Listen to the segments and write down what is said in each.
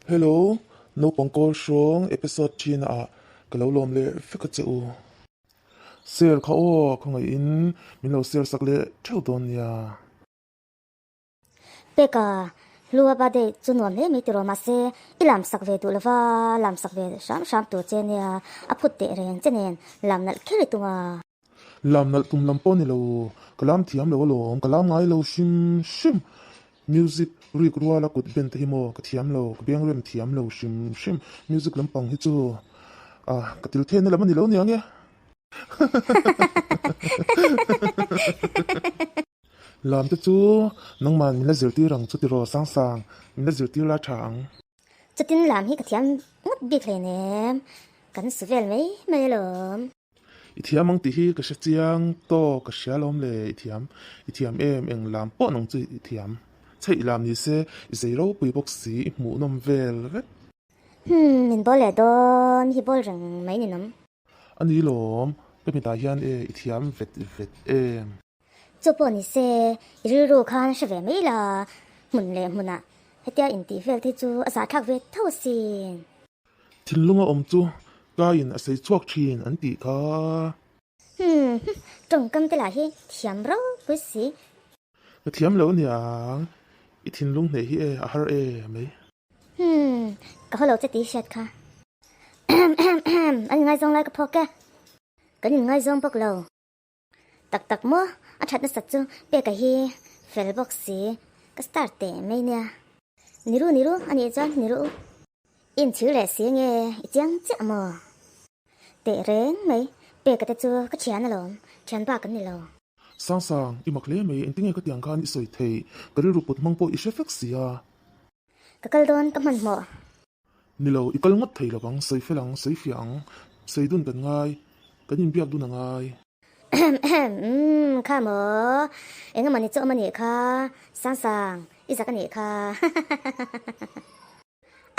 Hello, naupang kawl hrawng episode thin ah ka lo lawm leh vek a che u. Share kha aw, khawngaihin min lo share sak leh theuh dawn nia. Peka, Hlua birthday chu nuam hle mai tiraw mahse i lam sak ve duh lova lam sak ve hram hram tur che nia a phut teh reng che nen lam nalh kher i tum a. Lam nalh tum lam pawh ni lo, ka lam thiam lo alawm, ka lam ngai lo hrim hrim. Music rik ruala kut ben te hi maw ka thiam lo, ka beng rem thiam lo hrim hrim. Music lampang hi chu ah ka til theihna lam a ni lo nia nge. Lam te chu nangmah min la zirtir ang chu tiraw Sangsang, min la zirtir la tha ang. Chutin lam hi ka thiam ngawt bik hleinem, kan su vel mai mai alawm. I thiam ang tih hi ka hre chiang tawk, ka hria lawm le, i thiam, i thiam em, eng lam pawh nang chu i thiam. Chheih lam ni se, i zei ropui bawk si, i hmuhnawm vel vek. Hmm, min bawl leh dawn hi bawl reng mai ni nawm. A ni lawm, ka mitah hian e, i thiam vet vet em. Chu pawh ni se, i rilru khan hre ve mai la, hmun leh hmunah hetia intih vel te chu a zahthlak ve tho asin. Thinlung a awm chu kaiin a sei chhuak thin an tih kha. Hmm, tawngkam te lah hi thiam ropui si. Ka thiam lo aniang, i thinlung hneh hi e a har e mai. Hmm, ka haw lo che tih hriat kha. Ahem ahem ahem, an inngaizawng lai ka phawk e. Kan inngaizawng bawk lo. Tak tak maw, a that nasat chu peka hi fel bawk si, ka star teh mai nia. Niru niru a nih chuan niru u. I inchhir leh si nge i chiang chiah maw? Teh reng mai, peka te chu ka thian alawm, thian bak an ni lo. Sangsang, i mak hle mai, engtinge ka tiang khan i sawi thei, ka rilru put hmang pawh i hre vek si a. Ka kal dawn ka hmanhmawh. Ni lo, i kal ngawt thei lo vang, sawi fel ang, sawi fiah ang, sawi dun kan ngai, kan inbiak dun a ngai. Ahem ahem, umm kha maw, eng emaw ni chu awm a nih kha, Sangsang, i zak a nih kha, hahahahaha.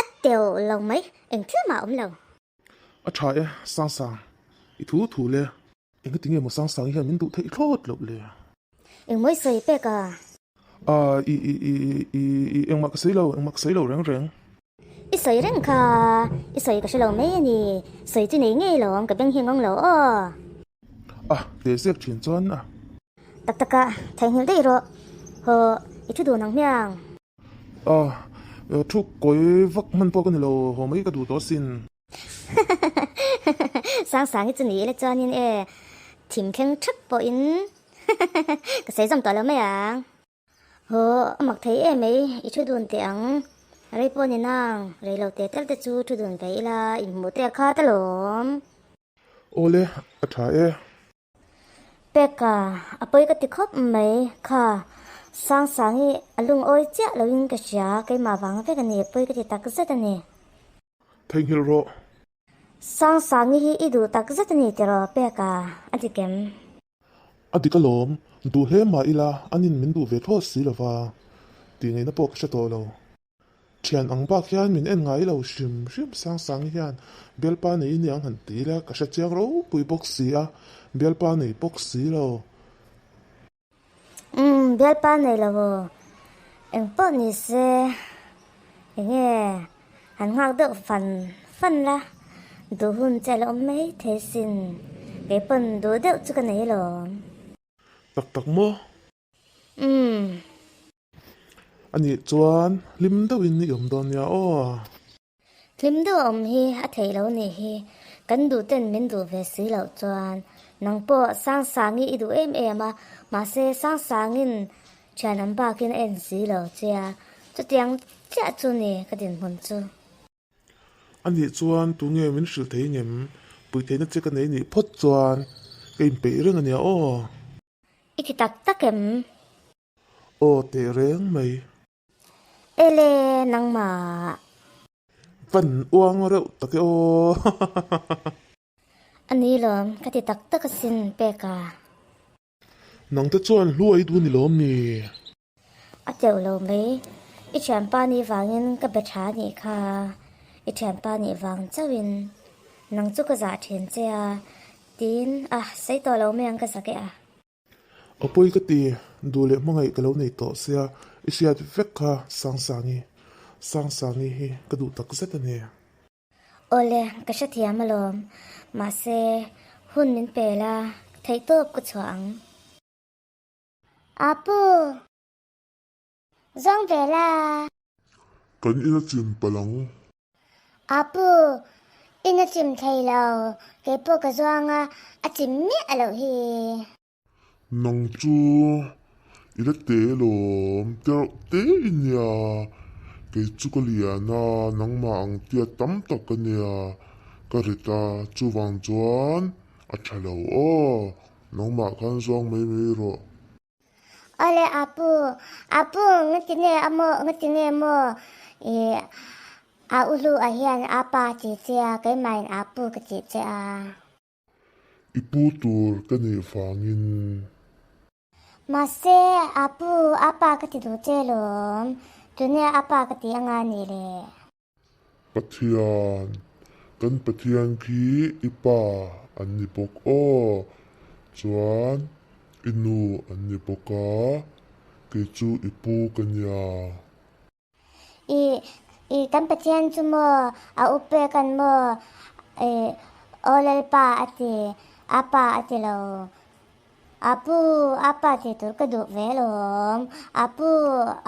A teuh lo mai, eng thil mah a awm lo. A tha e, Sangsang, i thu thu le. Engati nge maw Sangsang hian min duh theih thlawt loh le? Engmaw i sawi pek a? A, i, i, i, i, i, engmah ka sawi lo, engmah ka sawi lo reng reng. I sawi reng kha, i sawi ka hre lo mai a ni. Sawi chu nei ngei lo ang, ka beng hi ngawng lo aw. A, teh zek thin chuan a. Tak tak a, theihnghilh daih rawh. Haw, i thu dun ang hmiang. A, thu kawi vak hman pawh ka ni lo, haw mai ka duh tawh asin. Sangsang hi chu ni ila chuanin e thim thleng thap pawhin ka sawi zawm tawh lo mai ang. Haw a mak thei em mai i thu dun teh ang. Rei pawh ni nang, rei lo teh tal te chu thu dun ve ila inhmuh te a khat alawm. Awle, a tha e. Peka, a pawi ka ti khawp mai kha. Sangsang hi a lungawi chiah loin ka hria, keimah vang vek a ni, pawi ka ti tak zet a ni. Theihnghilh rawh. Sangsangi hi i duh tak zet a ni tiraw Peka, a ti kem. A dik alawm, duh hle mah ila anin min duh ve thlawt si lova tih ngaihna pawh ka hre tawh lo. Thian ang bak hian min en ngai lo hrim hrim Sangsangi hian bialpa nei i niang han ti ila ka hre chiang ropui bawk si a, bialpa nei bawk si lo. Umm, bialpa nei lo aw. Eng pawh ni se eng nge han nghak deuh fan fan la, duh hun che a la awm mai thei sin, kei pawn duh deuh chu ka nei alawm. Tak tak maw? Umm. A nih chuan hlim deuhin i awm dawn nia aw. Hlim deuh a awm hi a theih lo nih hi, kan duh ten min duh ve si loh chuan nang pawh Sangsangi i duh em em a, mahse Sangsangin thian an bakin a en si lo che a, chutiang chiah chu ni ka dinhmun chu. A nih chuan tunge min hrilh thei ngem? Puitheihna che ka nei nih phawt chuan ka inpeih reng a nia aw. I ti tak tak em? Aw teh reng mai. Ele nangmah. Van uang reuh tak e aw. A ni lawm, ka ti tak tak asin pek a. Nang te chuan hluai duh ni lawm ni? A teuh lo mai, i thianpa nih vangin ka be tha nih kha, i thianpa nih vang chauhin nang chu ka zah thin che a, tiin a sawi tawh lo mai ang ka zak e a. A pawi ka ti, duh leh hmangaih ka lo nei tawh sia, i hriat vek kha Sangsangi. Sangsangi hi ka duh tak zet a ni. Awle, ka hrethiam alawm. Mahse, hun min pe la, theihtawp ka chhuah ang. Apu! Zawng ve la! Kan in a chim palh ang. Apu, in a chim thei lo, keipawh ka zuang a, a chim miah loh hi. Nang chu i la te lawm, tereuh te i nia, kei chu ka lian a, nangmah ang tia tam tak ka nia, ka rit a, chuvang chuan a tha lo aw, nangmah khan zuang mai mai rawh. Awle Apu, Apu ngati nge a maw, ngati nge maw i a u hlu ah hian apa a ti che a, keimahin Apu ka tih che a. I pu tur ka nih vangin. Mahse Apu, apa ka ti duh che lawm, tunge apa ka tih anga nih le? Pathian, kan Pathian khi i pa an ni bawk aw, chuan i nu an ni bawk a, kei chu i pu ka nia. I, i kan Pathian chu maw a u pek an maw, i aw Lalpa a ti, a pa a ti lo. Apu, apa ti tur ka duh ve alawm. Apu,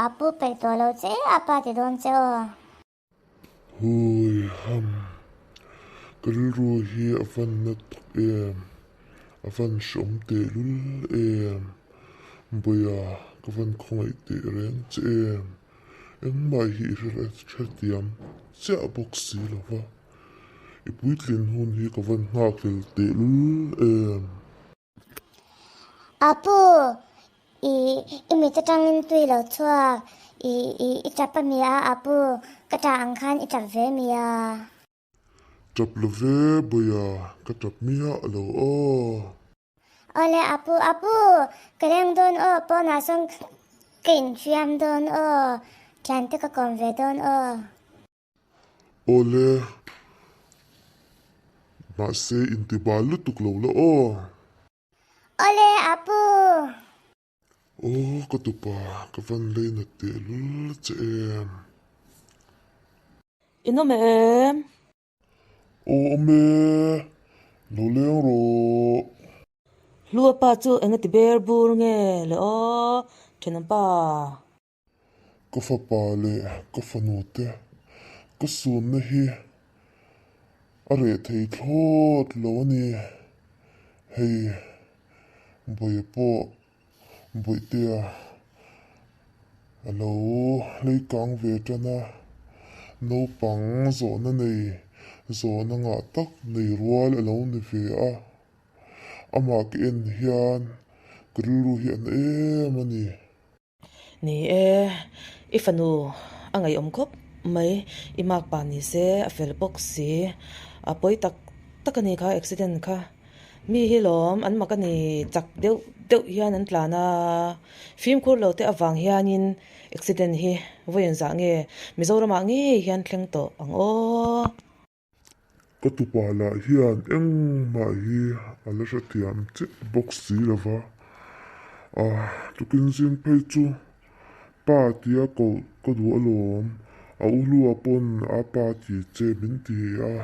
apu peih tawh lo che, apa ti dawn che aw. Hui ham, ka rilru hi a van na tak em, a van hreawm tehlul em. Bawiha, ka van khawngaih teh reng che em. Engmah hi i hrethiam chiah bawk si lo va. I puitlin hun hi ka van nghakhlel tehlul em? Apu, i i mit atangin tui lo chhuak, i i i tap a mi a Apu, ka tah ang khan i tap ve mi a? Tap lo ve Bawiha, ka tap miah lo aw. Awle Apu, Apu, ka leng dawn aw, pawnah sawn ka infiam dawn aw, thiante ka kawm ve dawn aw. Awle, mahse intibal lutuk lo la aw. Awle, Apu! Aw, ka tupa, ka van lei nat tehlul che em. In awm em? Aw awm e, lo leng rawh. Hlua pa chu engati ber bur nge le aw, thenawmpa? Ka fapa leh ka fanu te ka sunna hi a reh thei thlawt lo a ni. Hei Bawiha pawh Bawihtea a lo hleikang ve tan a, naupang zawhna nei zawhna ngah tak nei rual a lo ni ve a, amah ka en hian ka rilru hi a na em a ni. Ni e, i fanu a ngaihawm khawp mai, i makpa ni se a fel bawk si, a pawi tak tak a ni kha accident kha, mi hi lawm an mak a ni chak deuh deuh hian an tlan a, fimkhur lo te avang hianin accident hi vawiin zah nge Mizoramah ngei hian thleng tawh ang aw. Ka tupa lah hian engmah hi a la hrethiam chiah bawk si lo va, ah tukin zing phei chu pa tia koh ka duh alawm, a u hlua pawn a pa ti che min ti a,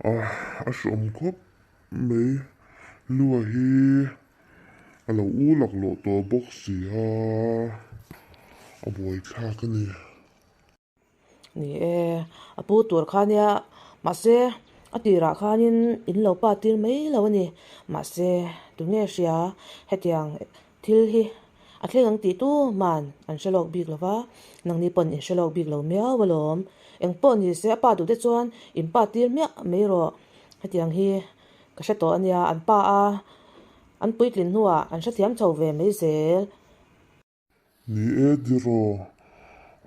ah a hreawm khawp mai, lua hi a lo u laklawh tawh bawk si a, a buaithlak a ni. Ni e, a pu tur kha nia, mahse a tirah khanin in lo pa tir mai lo a ni. Mahse tunge hria hetiang thil hi a thleng ang tih tu hman an hre lawk bik lo va, nangni pawn in hre lawk bik lo miau alawm. Eng pawh ni se a pa duh te chuan in pa tir miah mai rawh. Hetiang hi ka hre tawh a nia, an pa a an puitlin hnuah an hrethiam chho ve mai zel. Ni e tiraw,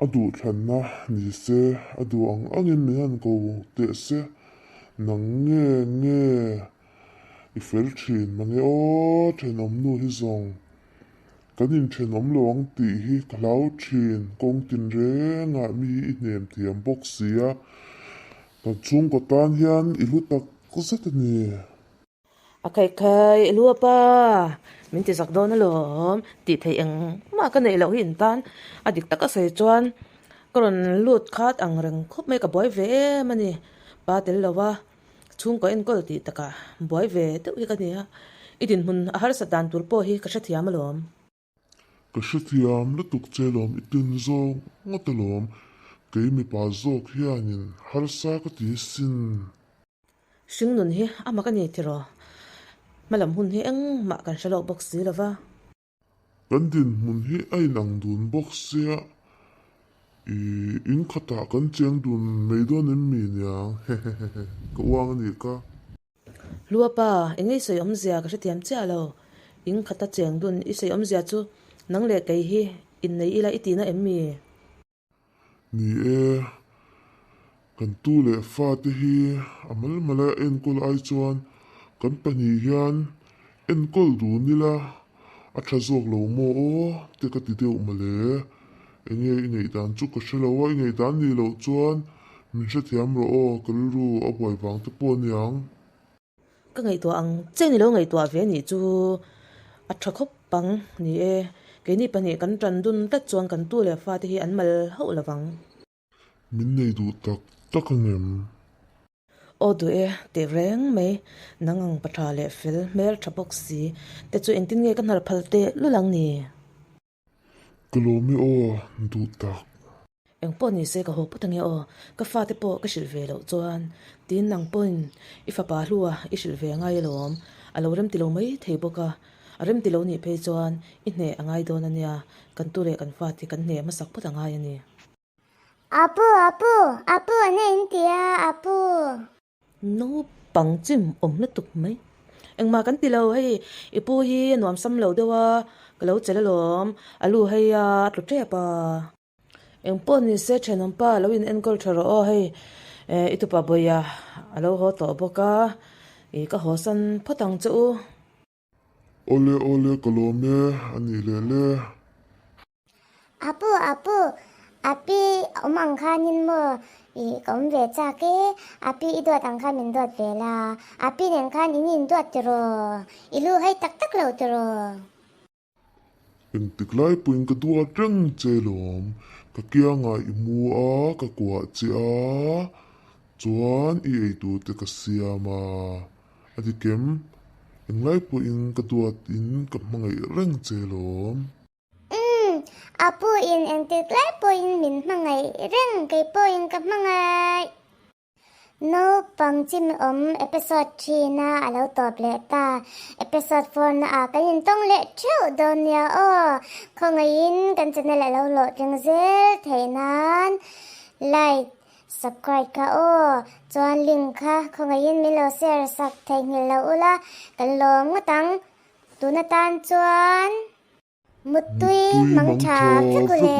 a duhthlanna ni se, a duh ang angin min han ko teh se, nang nge nge i fel thin mange aw thenawm nu hi zawng, kan inthenawm lo ang tih hi ka hlau thin, kawng tinrengah mi i hnem thiam bawk si a, kan chhungkaw tan hian i hlu tak zet a ni. A khaih khaih lu a pa, min ti zak dawn alawm tih theih engmah ka neih loh hi in tan a dik tak a sawi chuan Ka rawn lut khat ang reng khawp mai, ka buai ve em a ni. Pa tel lo a, chhungkaw enkawl tih takah buai ve deuh hi ka ni a, i dinhmun a harsat dan tur pawh hi ka hrethiam alawm. Ka hrethiam lutuk che lawm i tin zawk ngawt alawm, kei mipa zawk hianin harsa ka ti sin. Hringnun hi a mak a ni tiraw? Hmalam hun hi engmah kan hre lawk bawk si lo va. Kan dinhmun hi a inang dun bawk sia, i in khatah kan cheng dun mai dawn em mi niang? Hehehehe ka uang a nih ka. Hlua pa, eng i sawi awmzia ka hrethiam chiah lo. In khata cheng dun i sawi awmzia chu nang leh kei hi innei ila i tihna em mi? Ni e, kan tu leh fate hi a mal mal a enkawl ai chuan kan pahnih hian enkawl dun ila a tha zawk lo maw aw te ka ti deuh mawle. Enge i ngaihdan chu ka hre lo a, i ngaihdan nih loh chuan min hrethiam rawh aw, ka rilru a buai vang te pawh a niang. Ka ngaihtuah ang che ni lo ngaihtuah ve nih chu a tha khawp ang ni e. Keini pahnih kan tan dun tlat chuan kan tu leh fate hi an mal hauh lo vang. Min nei duh tak tak ang em? Aw duh e, tih reng mai. Nang ang pa tha leh fel hmel tha bawk si te chu engtin nge ka hnar phal teh lul ang ni? Ka lawm e aw, duh tak. Eng pawh ni se ka haw phawt ange aw, ka fate pawh ka hrilh ve loh chuan tin nang pawhin i fapa hlua i hrilh ve angai alawm, a lo remti lo mai thei bawk a, a remti lo nih phei chuan i hneh angai dawn ania, kan tu leh kan fate kan hneh hmasak phawt angai a ni. Apu, apu, apu an en ti a, apu. Naupang chim awm lutuk mai. Engmah kan ti lo hei i pu hi a nuam sam lo deuh a, ka lo chelh alawm, a lu hei a tlu tep a. Eng pawh ni se thenawmpa lo in enkawl tha rawh aw hei i tupa bawia a lo haw tawh bawk a, i ka haw san phawt ang che u. Awle awle ka lawm e a nih leh le. Apu apu api awm ang khanin maw i ka awm ve chak e api i duat ang khan min duat ve la api nen khan in in duat tiraw i lu hai tak tak lo tiraw. Engtik lai pawhin ka duat reng che lawm ka kiangah i mu a ka kuah che a chuan i eitur te ka siam a a ti kem englai pawhin ka duat in ka hmangaih reng che lawm. Umm, Apu in engtik lai pawhin min hmangaih reng, kei pawhin ka hmangaih. Naupang chim awm episode thina a lo tawp leh ta. Episode four na ah kan intawng leh theuh dawn nia aw. Khawngaihin kan channel a lo hlawhtling zel theih nan like, subscribe kha aw. Chuan link kha khawngaihin min lo share sak theihnghilh lo ula kan lawm ngawt ang. Tun atan chuan. Muttui mang tha vek u le.